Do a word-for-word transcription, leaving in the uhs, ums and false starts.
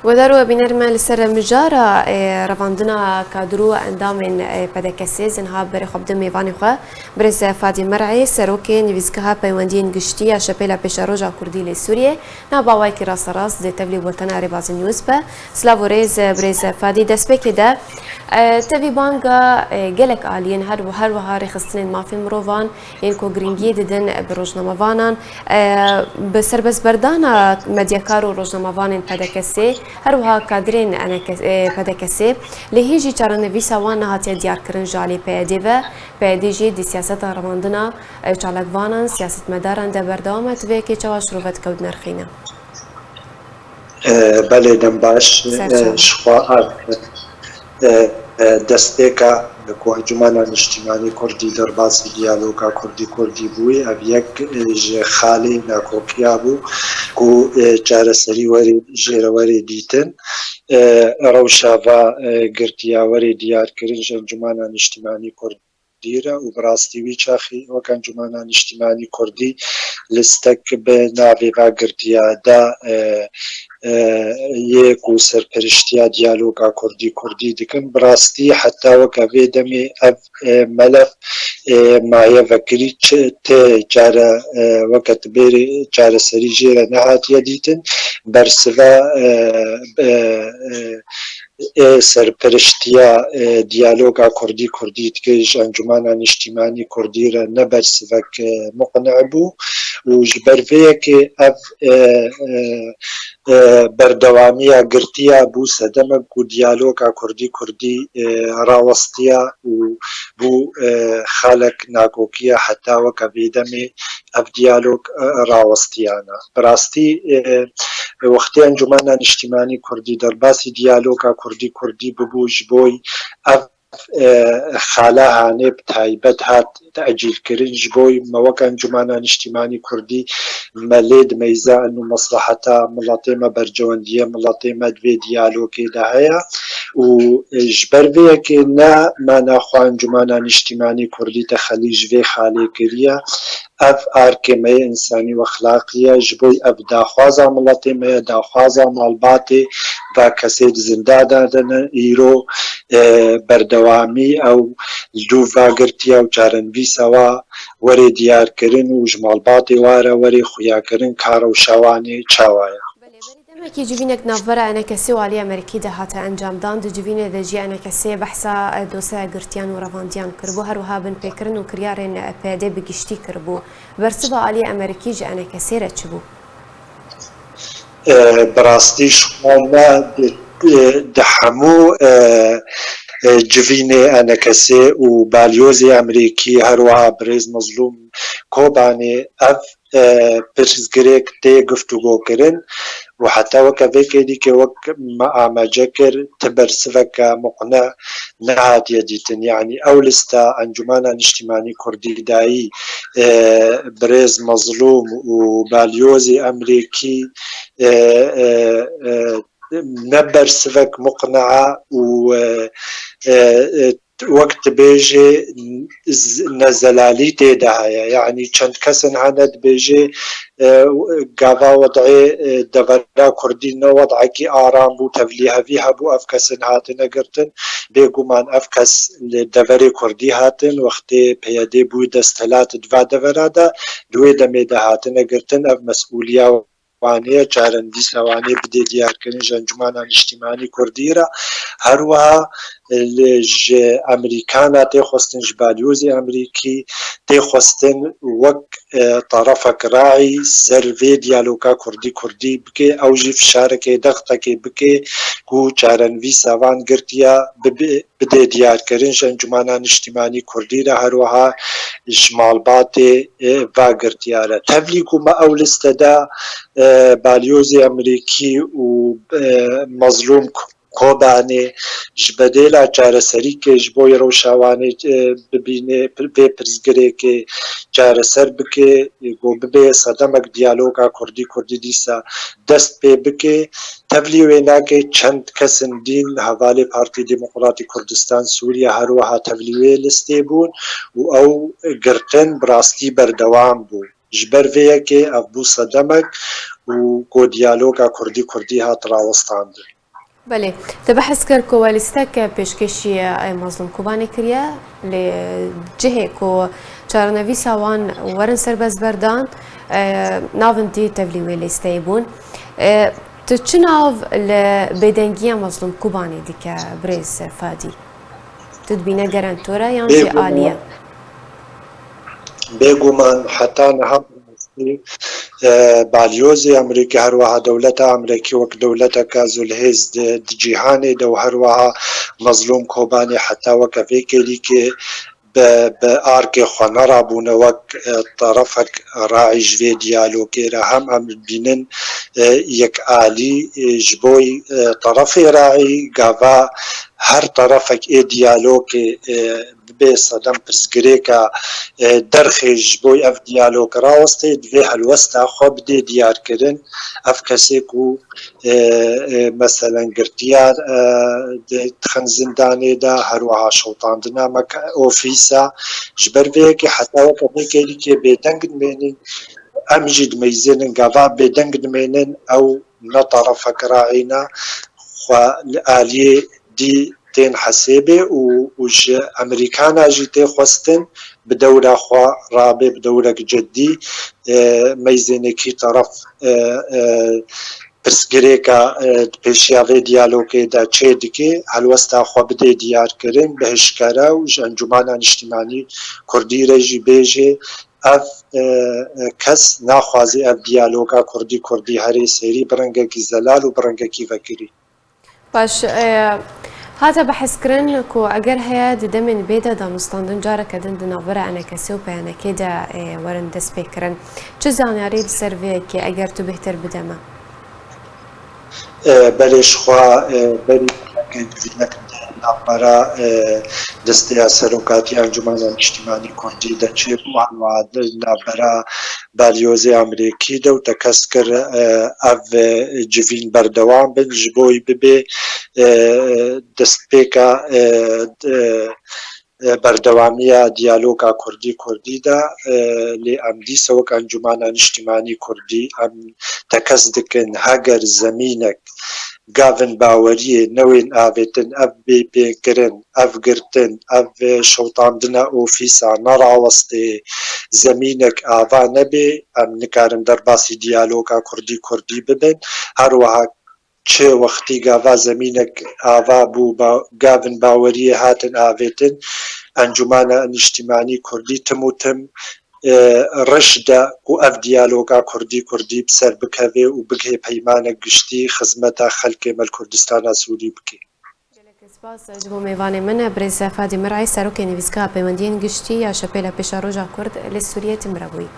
Guhdar û bîner me li ser mijara, e, revandina kadro endamên, e, P D K S, ez niha berê xwe bidim mêvanê xwe, birêz Fadî Mer'ê, serokê Nivîsgeha Peywendiyên Giştî ya Şepêla Pêşeroja Kurdî li Sûriyê, niha bi awayekî rasterast dê tevlî bultena Rêbazî News be. Silav û rêz, birêz Fadî, destpêkê de, e, tevî banga, e, gelek aliyên her, her wiha rêxistinên mafên mirovan, yên ku girîngiyê didin bi rojnamevanan, e, bi serbestberdana medyakar û rojnamevanên P D K S, her wiha kadirên N K S, e, P D K S, lê hîn jî çarenivîsa wan nehatiye diyarkirin ji alî P Y D ve. P Y D jî di siyaseta revandina, e, çalakvanan, siyasetmedaran de berdewam e. Tu vê yekê çawa şirove dike û dinirxîne? E, belê, dem baş. Ser E, çavan. Ji xwe, e, e, e, destpêka ku Encûmena Niştimanî Kurdî derbasî diyaloga Kurdî-Kurdî bûye, ev yek, e, ji xalê nakokiya bû ku, e, çareserî werê, jê re werê dîtin. E, rewşa va, e, girtiya werê diyarkirin ji Encûmena Niştimanî Kurdî re û bi rastî wî çaxî wek Encûmena Niştimanî Kurdî listek bi navê va girtiya de, e, e, yê ku serperiştiya diyaloga Kurdî-Kurdî dikin. Bi rastî heta weke vê demê ev, e, melef, e, maye vekirî çi tê çare, e, weke tu bêrî çareserî jê re nehatiye dîtin. Bersiva, e, e, e, ê serperiştiya, e, diyaloga Kurdî-Kurdî dike ji Encûmena Niştimanî Kurdî re ne bersivek, e, muqne bû û ji ber vê yekê ev, e, e, e, berdewamiya girtiya bû sedemek ku diyaloga Kurdî-Kurdî, e, rawestiya û bû, e, xalek nakokiya heta weke vê demê ev diyalog, e, rawestiyana. Bi rastî, e, wextê Encûmena Niştimanî Kurdî derbasî diyaloga Kurdî-Kurdî bibû, ji bo ev, e, xala hanê bi taybet hat tecîlkirin, ji bo me wek Encûmena Niştimanî Kurdî me lê dimeyze û mesleheta miletê me, bercewendiyê miletê me di vê diyalogê de heye û, e, ji ber vê yekê ne me naxwe Encûmena Niştimanî Kurdî texelî ji vê xalê kiriye. Ev arkê me yê însanî û exlaqî ye. Ji bo ev daxwaza miletê me ye, daxwaza malbatê va kesê di zindanan de ne. Îro, e, berdewamî ew li dû va girtiye û çarenivîsa wa werê diyarkirin û ji malbatê wa re werê xuyakirin ka rewşa wan ê çawa ye. Belê, berî demekî civînek navbera N K S û alî Amerîkî de hate encamdan. Di civînê de jî N K S behsa, e, dosyaya girtiyan û revandiyan kiribû. Her wiha binpêkirin û kiryarên, e, P Y D bi giştî kiribû. Bersiva alî Amerîkî ji N K S re çi bû? E, bi rastî ji xwe me di, e, di hemû, e, e, civînê N K S û balyozê Amerîkî, her wiha birêz Mezlûm Kobanê ev, e, pirsgirêk tê guftûgokirin û heta weke vê kêlîkê wek me amece kir, ti bersiveke muqne nehatiye dîtin. Yanî ew lista Encûmena Niştimanî Kurdî dayî, e, birêz Mezlûm û balyozê Amerîkî, e, e, e, ne bersivek muqnea û, e, e, e, wek dibêjê z-, nezelalî tê de heye. Yanî çend kesin hene dibêjê, e, gava wed'ê, e, devera Kurdî ne wed'ekî aram bû, tevlîhevî hebû, ev kesin hatine girtin. Bêguman ev kes li deverê Kurdî hatin, wextê P Y D bû desthilat di va devera de, di wê demê de hatine girtin, ev mesûliya wan ê, çarenivîsa wan ê bidê diyarkirin ji Encûmena Niştimanî Kurdî re. Her wiha, e, li, ji Amerîkana tê xwestin, ji balyozê Amerîkî tê xwestin wek, e, terefek raî ser vê diyaloga Kurdî-Kurdî bike, ew jî fişarekê, dextekê bike ku çarenivîsa van girtiya bibe, bidê diyarkirin ji Encûmena Niştimanî Kurdî re, her wiha ji malbatê, e, va girtiya re. Tevlî ku me ew liste da, e, balyozê Amerîkî û, e, Mezlûm K-, Kobanê ji bedêla çareserîkê ji bo rewşa wan ê, e, bibîne, vê pirsgirêkê çareser bike, e, ku bibe sedemek diyaloga Kurdî-Kurdî dîsa dest pê bike. Tevlî wê nake çend kesin dîn hevalê Partî Demokratî Kurdistan Sûriye her wiha tevlî wê listê bûn û ew girtin bi rastî berdewam bû. Ji ber vê yekê ev bû sedemek û ku diyaloga Kurdî-Kurdî hat rawestandin. Belê, te behs kir ku we lîstek pêşkêşî Mazlûm Kobanê kiriye, lê cihê ku çarenivîsa wan werin serbestberdan, navintî tevlî wê lîsteyê bûn. Tu çi nav li bêdengiya Mazlûm Kobanê dike birêz Fadî? Tu dibîne gerentore yan jî alî ye? Bêguman heta niha rastî, e, balyozê Amerîkî, her wiha dewleta Amerîkî wek dewleteke zûlhêz di, di cîhanê de û her wiha Mezlûm Kobanî heta weke vê kêlîkê bi, bi arkê xwe nerabûne wek, e, terefek raî ji vê diyalogê re. Hem em dibînin, e, yekalî, e, ji bo, e, terefê raî gava her terefek ê diyalogê, e, bibê sedem pirsgirêka, e, derxê ji bo ev diyalog rawestê, divê helwesta xwe bidê diyarkirin. Ev kesê ku, e, e, meselen girtiya, e, di, dixin zindanê de, her wiha şewtandina me ofîsa, ji ber vê yekê heta weke vê kêlîkê bêdeng dimênin, em jî dimeyzênin gava bêdeng dimênin, ew ne terefek raî ne, xwe li aliyê dî tên hesêbê û, û ji Amerîkana jî tê xwestin bi dewra xwe rabe, bi dewrek ceddî, e, meyzênekî teref, e, e, pirsgirêka, e, di pêşiya vê diyalogê de çê dike, helwesta xwe bidê diyarkirin, bihişkere û ji Encûmana Niştimanî Kurdî re jî bêje, ev, e, e, kes naxwaze ev diyaloga Kurdî-Kurdî herê sêrî bi rengekî zelal û bi rengekî vekirî. Baş, e, hate behskirin ku eger heye di demên bê de danûstandin careke din di navbera enekesê û peyanekê de, e, werin destpêkirin. Çi zanyarî li ser vê yekê eger tu bêhtir bide me? E, belê jixwe, e, berî gelek civînek di navbera, e, desteya serokatiya Encûmana Niştimanî Kurdî de çêbû, her wiha di navbera balyozê Amerîkî de û tekez kir, e, ev, e, civîn berdewam bin, ji bo wî bibe, e, destpêka, e, d-, e, berdewamiya diyaloga Kurdî-Kurdî de, e, lê em dîsa wek Encûmana Niştimanî Kurdî em tekez dikin, heger zemînek gavên baweriyê newên avêtin, ev bêpêkirin, ev girtin, ev şewtandina ofîsa nerawestê, zemînek ava nebe, em nikarin derbasî diyaloga Kurdî-Kurdî bibin. Her wiha çi wextî gava zemînek ava bû, ba-, gavên baweriyê hatin avêtin, Encûmana Niştimanî Kurdî tim û tim, e, riş de ku ev diyaloga Kurdî-Kurdî bi ser bikeve û bigihê peymanek giştî xizmeta xelkê me li Kurdistana Sûrî bike. Gelek spas ji bo mêvanê min, birêz Fadî Mirey, Serokê Nivîsgeha Peywendiyên Giştî ya Şepêla Pêşeroja Kurd li Sûriyê, tim re bûyî.